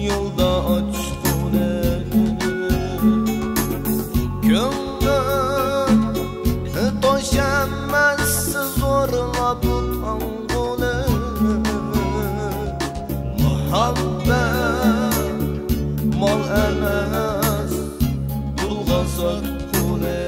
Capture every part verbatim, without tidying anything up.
يولدا ئاچقۇنى، كۆڭلۈم توشەممەس زورلاپ تاڭغۇنى. مۇھەببەت مال ئەمەس، پۇلغا ساتقۇنى.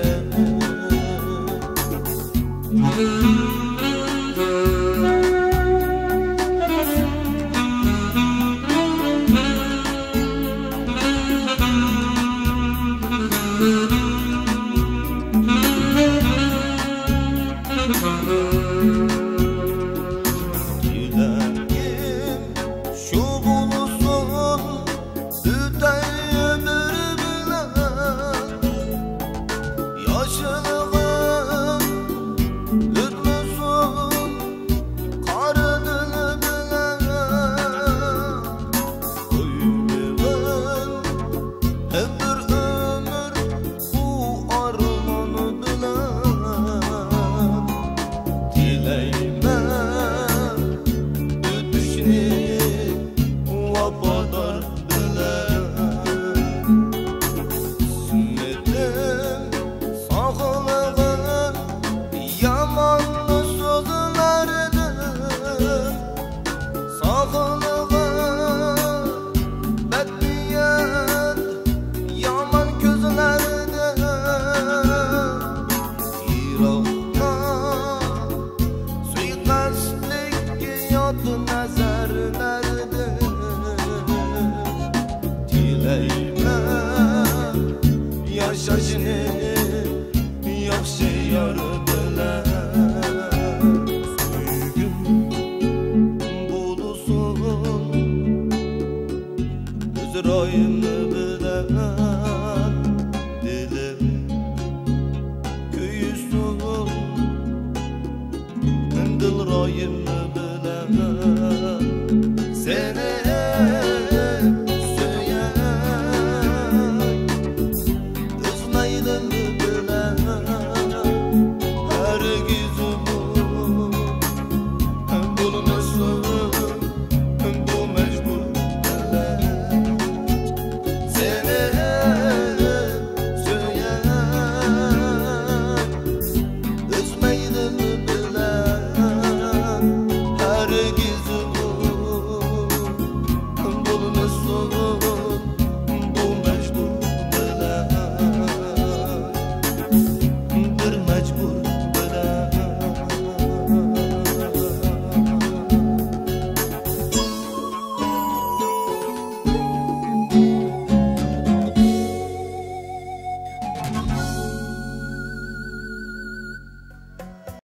تىلەكىم شۇ بولسۇن، ئۆتەي ئۆمۈر بىلەن ياشلىقىم، ئۆتمىسۇن قارا دىل بىلەن. ئويلىغىن ھەم بىر ئۆمۈر بۇ ئارمان بىلەن. تىلەيمەن ئۆتۈشنى ۋاپادار بىلەن. ئىسمىتىم ساقلىغىن يامان سۆزلەردىن، ساقلىغىن بەتنىيەت يامان كۆزلەردىن، يىراقتا سۇيىقەستلىك يات نەزەرلەردىن. تىلەيمەن ياشاشنى ياخشى يار بىلەن. سۆيگۈم بولسۇن ئۆز رايىمنى